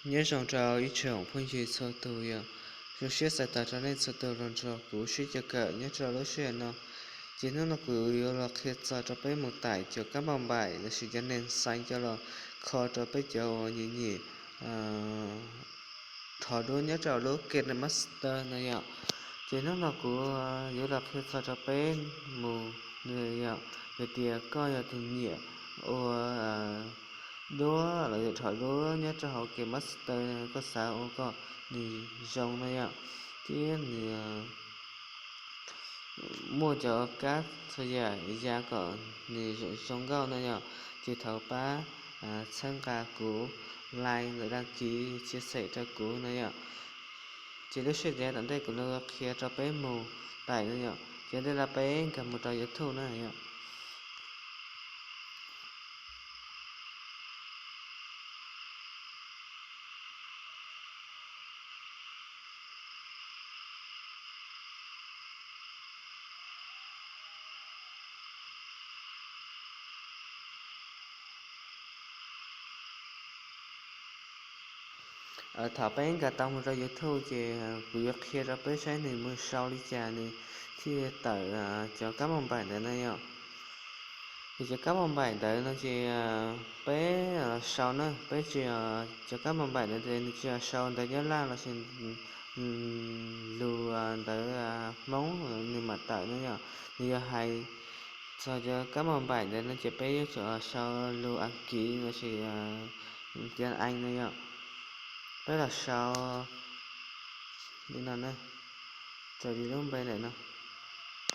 Nyob zoo rau ib tsoom phooj ywg txhua tus yom, zoo siab txais tos rau nej txhua tus los nrog kuv sib coj kawm nyob rau lub sij hawm no. Ces hnub no kuv yuav los qhia txog rau peb mus tải cov kab npauj npaim lossis cov name sign coj los kho rau peb cov uas nyiam nyiam rho duab nyob rau lub KineMaster no yom. Ces hnub no kuv yuav los qhia txog rau peb mus, yog tias koj yog tus nyiam ua duab los yog rho duab nyob rau hauv KineMaster, koj xav ua kom nws zoo no yom, thiab nws muaj cov kab txhua yam ya kom nws zoo nkauj no yom, ces thov pab txhawb nqa kuv, like, đăng ký, chia sẻ rau kuv no yom. Ces lub sij hawm tom ntej kuv los qhia rau peb mus tải no yom, ces ntej no peb nkag mus rau YouTube na yom. Thaum peb nkag tau mus rau YouTube ces kuv yuav qhia rau peb saib nws mus sau li cas nws thiaj tawm cov kab npauj npaim ntawd na yom. Ces cov kab npauj npaim ntawd no ces peb los sau na, peb tsis, cov kab npauj npaim ntawd ces nws tsis yog sau ntawv Nyab Laj lossis lus ntawv Hmoob nws mam tawm no yom, nws yog hais txog cov kab npauj npaim ntawd no ces peb yuav tsum sau lus As Kiv lossis tiếng Anh no yom. Peb los sau li no na, raws li lub npe ntawm no,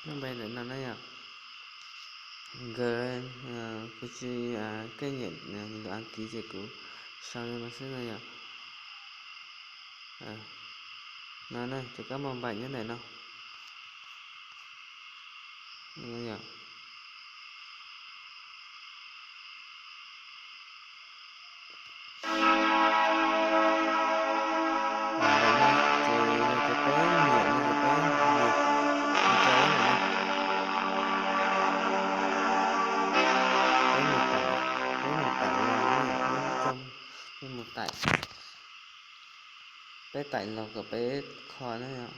lub npe ntawm no na yom. Nkawd, kuv tsis keej nyiam lus As Kiv ces kuv sau li no xwb no yom. No na, cov kab npauj npaim nyob ntawm no. Ces yog tias peb nyiam no ces peb nias, nias rau no, peb mus tải, peb mus tải los, peb mus tải, peb tải los kom peb kho na yom.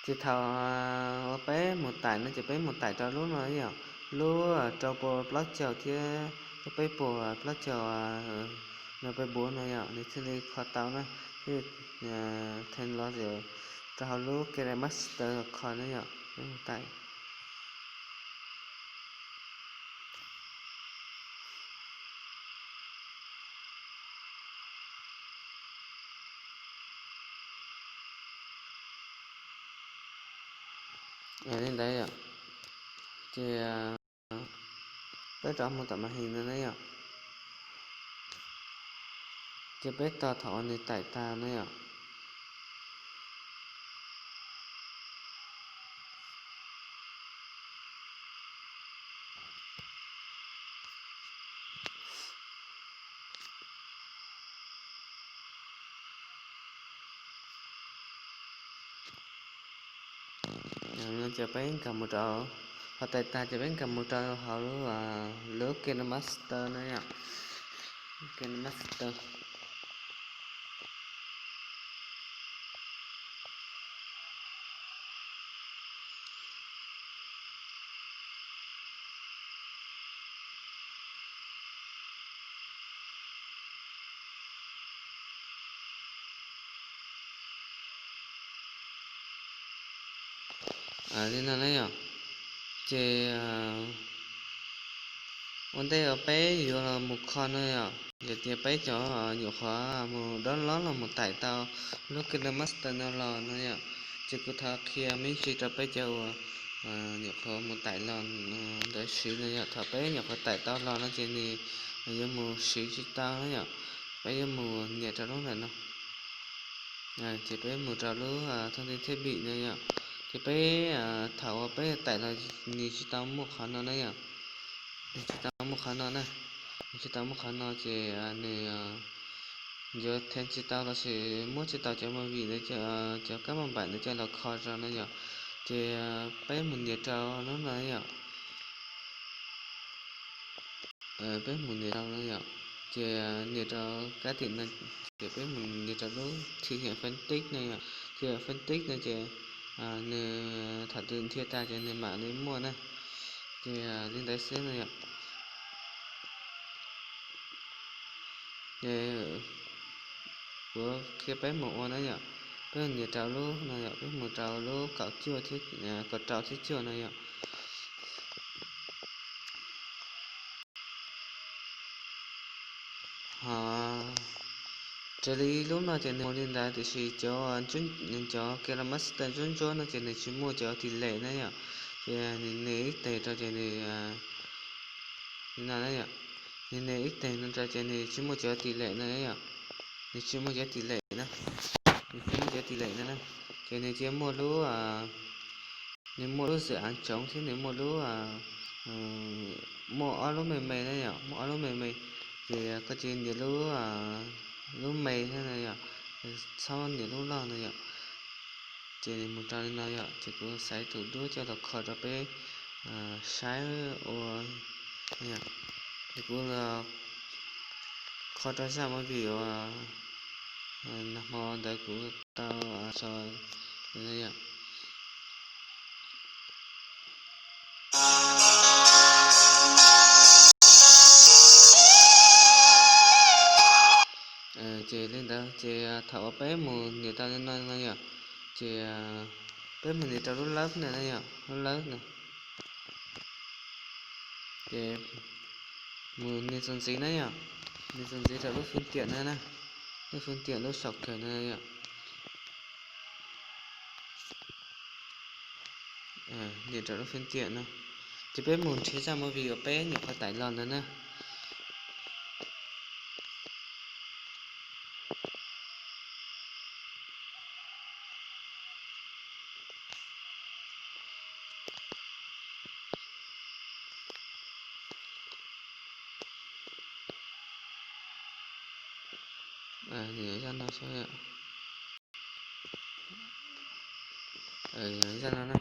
Ces thaum uas peb mus tải no ces peb mus tải rau lub no yom, lub rau puas plaub caug thiab lub peb puas plaub caug no, peb npuav no yom, nws thiaj li kho tau na, thiaj theej los rau hauv lub KineMaster kho na yom, peb mus tải. Li ntawd yom, ces peb rov mus tom màn hình no na yom, ces peb tos thaum uas nws tải tag na yom. Ces peb nkag mus rau, ho tải tag ces peb nkag mus rau hauv lub, lub KineMaster na yom, KineMaster. Li no na yom, ces ua ntej uas peb yuav los mus kho no yom, yog tias peb cov nyuam qhuav mus download los mus tải tau lub KineMaster no los no yom, ces kuv thov qhia me ntsis rau peb cov uas nyuam qhuav mus tải los ntawd siv no yom. Thaum peb nyuam qhuav tải tau los no ces nws yuav mus siv tsis tau na yom, peb yuav mus nias rau lub ntawm no. Ces peb mus rau lub thông tin thiết bị no yom, ces peb, thaum uas peb tải los nws tsis tau muaj qhov no na yom, nws tsis tau muaj qhov no na, nws tsis tau muaj qhov no ces nws yuav theej tsis tau los sis muab tsis tau cov movie ntawd, cov kab maj npaim ntawd coj los kho rau no yom. Ces peb mus nias rau lub no yom. Peb mus nias rau no yom, ces nias rau kab tim no, ces peb mus nias rau lub thi hiam phân tích no yom. Thi hiam phân tích no ces nws thaum twg nrhiav tag ces nws mam li muaj na. Ces li ntawd xwb no yom. Ces kuv qhia peb mus ua na yom. Peb nias rau lub no yom, peb mus rau lub kaum cuaj thiab, kaum rau thiab cuaj no yom. Ho raws li lub no ces nws mus li ntawd, tiam sis cov, cov KineMaster ntsuab ntsuab no ces nws tsis muaj cov delay na yom. Ces nws nias ib teg rau ces nws, no na yom, nws nias ib teg no rau ces nws tsis muaj cov delay no na yom. Nws tsis muaj cov delay na, nws tsis muaj cov delay no na. Ces nws cia muaj lub, nws muaj lub zim av tsoov thiab nws muaj lub, muaj ob lub me me na yom, muaj ob lub me me. Ces koj cia nias lub, lub me thiab na yom, txhob nias lub loj no yom. Ces nws mus rau li no yom, ces kuv xaiv tus duab coj los kho rau peb saib ua. Ces kuv los kho rau zaj movie uas nag hmo ntawd kuv tau tso. Ces li ntawd ces thaum uas peb mus nias tau li no no yom, ces peb mus nias rau lub lab na yom, lub lab na. Ces mus nias txuas ntxiv na yom, nias txuas ntxiv rau lub phương tiện no na, lub phương tiện lub sau kawg no yom. Nias rau lub phương tiện no, ces peb mus nrhiav zaj movie uas peb nyuam qhuav tải los ntawd na. Zaj no, zaj no na.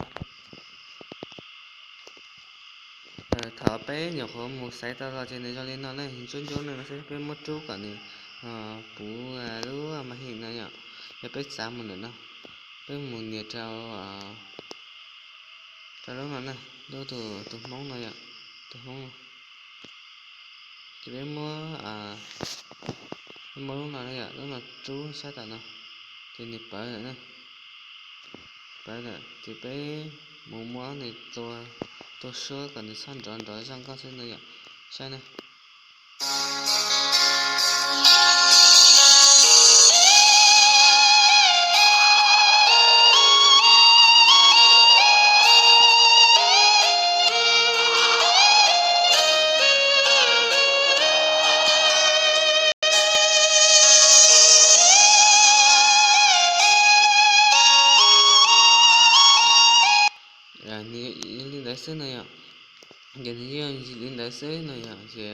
Thaum peb nyuam qhuav mus xaiv tau los ces nws zoo li no ne, ntsuab ntsuab no xwb, peb muab rub kom nws puv lub màn hình no yom, yog peb txav mus ntawm no, peb mus nias rau, rau lub no na, lub tus, tus Hmoob no yom, tus Hmoob no. Ces peb muab, peb muab lub no na yom, lub no rub sab tom no, ces nws pawv lawm na, pawv lawm ces peb mus muab nws tua, tua suab kom nws txhob nrov nrov zoj nkauj xwb no yom, saib na. Nws li ntawd xwb no yom, ces nws yeej li ntawd xwb no yom, ces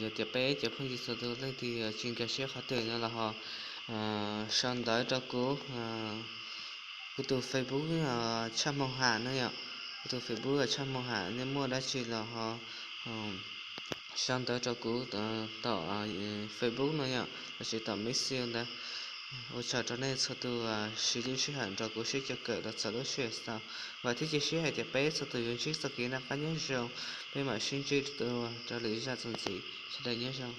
yog tias peb cov phooj ywg txhua tus leej twg tsis nkag siab qhov twg no los ho sau ntawv rau kuv, kuv tus Facebook Tshaj Hmoo Ham no yom, kuv tus Facebook Tshaj Hmoo Ham, nej muaj dab tsi los ho sau ntawv rau kuv tom Facebook no yom, los sis tom Messenger ntawd. Ua tsaug rau nej txhua tus siv lub sij hawm nrog kuv sib koom kawm los txog lub sij hawm xaus. Vam thiab cia siab hais tias peb txhua tus yuav ntsib txoj kev noj qab nyob zoo, peb mam sib ntsib dua rau lwm zaj txuas ntxiv. Sawv daws nyob zoo.